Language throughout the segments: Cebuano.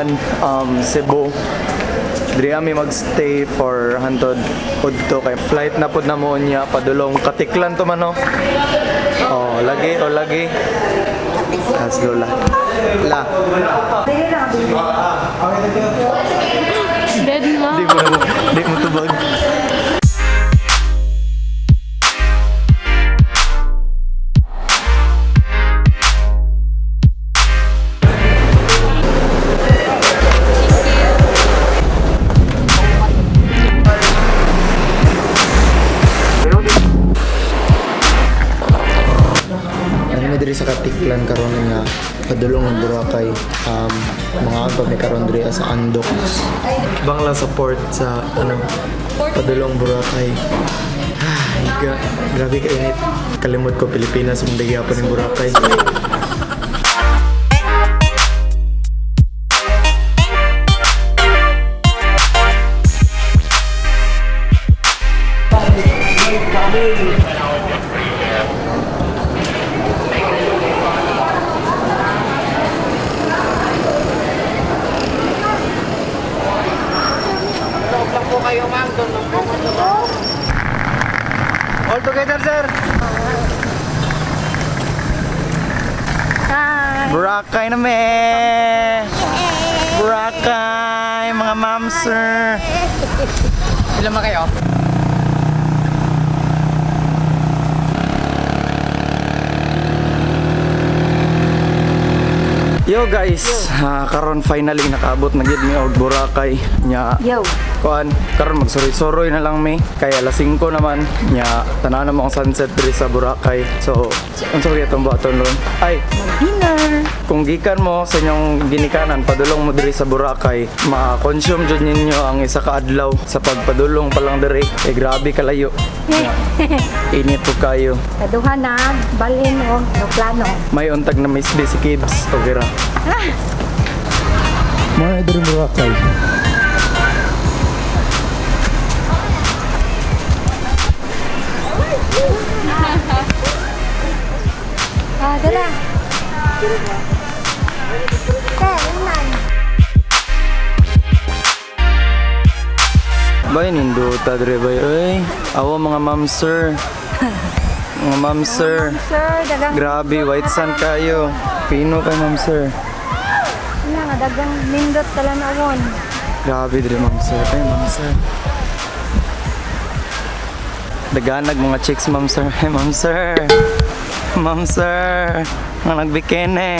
kuan Cebu. Diri ami magstay for hantod udto kay flight na pud namo niya padulong Katiklan to man, no. Oh, lagi o lagi. As Lola. La. Dead ma. Di mo tubag. Ano mi diri sa Katiklan karon nga padulong ng Boracay, mga pa mi karon diri sa Andok. Bang lang support sa ano padulong Boracay. Ay, grabe ka init. Kalimot ko Pilipinas mong pa ng Boracay. All together, sir. Hi. Boracay na me. Boracay, mga ma'am, sir. Ilan ba kayo? Yo guys, karon finally nakaabot na gid mi og Boracay nya. Yo. Kuan, karon magsuroy-suroy na lang mi. Kay alas 5 naman nya, tanan na mo ang sunset diri sa Boracay. So, unsa kaya itong buhaton ron? Ay, Dinner. Kung gikan mo sa inyong ginikanan padulong mo diri sa Boracay, ma-consume jud ninyo ang isa ka adlaw sa pagpadulong pa lang diri. Eh grabe kalayo. Nya, init po kayo. Kaduha na, balhin o, no plano. May untag na miss si Kibs. Okay ra. Mga diri Boracay. Ah, dala. Bay, nindota dre bay. Oy, awa mga ma'am sir. Mga ma'am sir. Sir, dagang Grabe, white sand kayo. Pino kay ma'am sir. na nga dagang nindot talanawon. Grabe dre ma'am sir. Ay, ma'am sir. Daganag mga chicks, ma'am sir. Ay, ma'am sir. Ma'am sir. Mga nagbikini.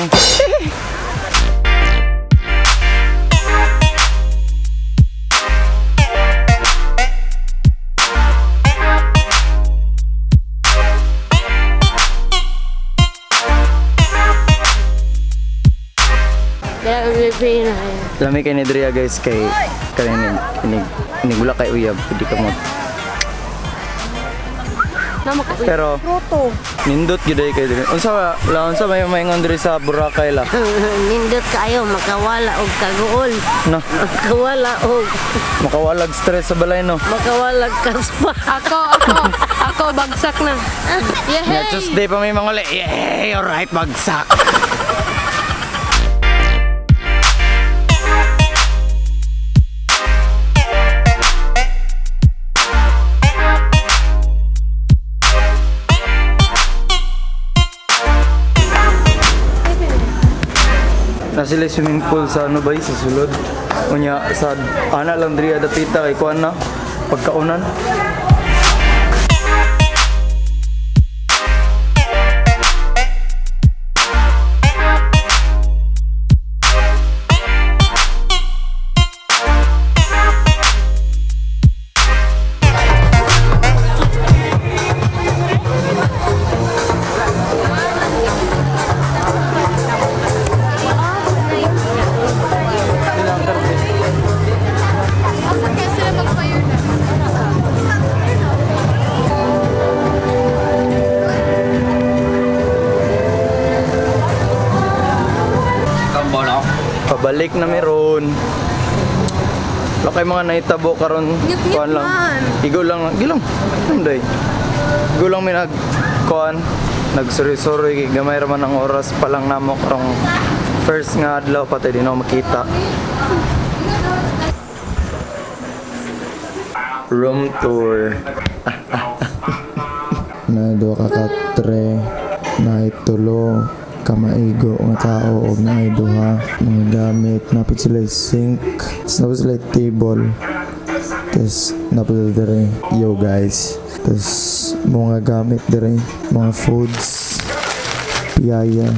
Grabe na. Lami kay ni Drea guys kay kanin inig inig wala kay uyab pwede ka mo. Pero Pruto. nindot gyud ay kay diri. Unsa ba? Wala unsa may maingon diri sa Boracay la. Nindot kayo makawala og kaguol. No, Makawala og makawalag stress sa balay no. makawala kaspa. Ako, bagsak na. Yeah, Yehey! Tuesday pa may mga uli. Yay! Alright, bagsak. Na sila swimming pool sa ano ba sa sulod. Unya sa ana lang diri adapita kay kuan na pagkaunan. Kaya sila mag-fire na. Pabalik na meron. Wala kay mga nahitabo karon. Ngit-ngit Kuan lang. man. Igo lang. Gilong. Ano day? Igo lang may nag kuan. Nagsuri-suri kay gamay ra man ang oras pa lang namo karong First nga adlaw pa tayo di na ako makita. Room tour. Na duha ka katre, na tulo ka maigo nga tao og naay duha mga gamit, napod sila sink, tas napod sila table, tas napod sila dire, yo guys, tas mga gamit dire, mga foods, piyaya.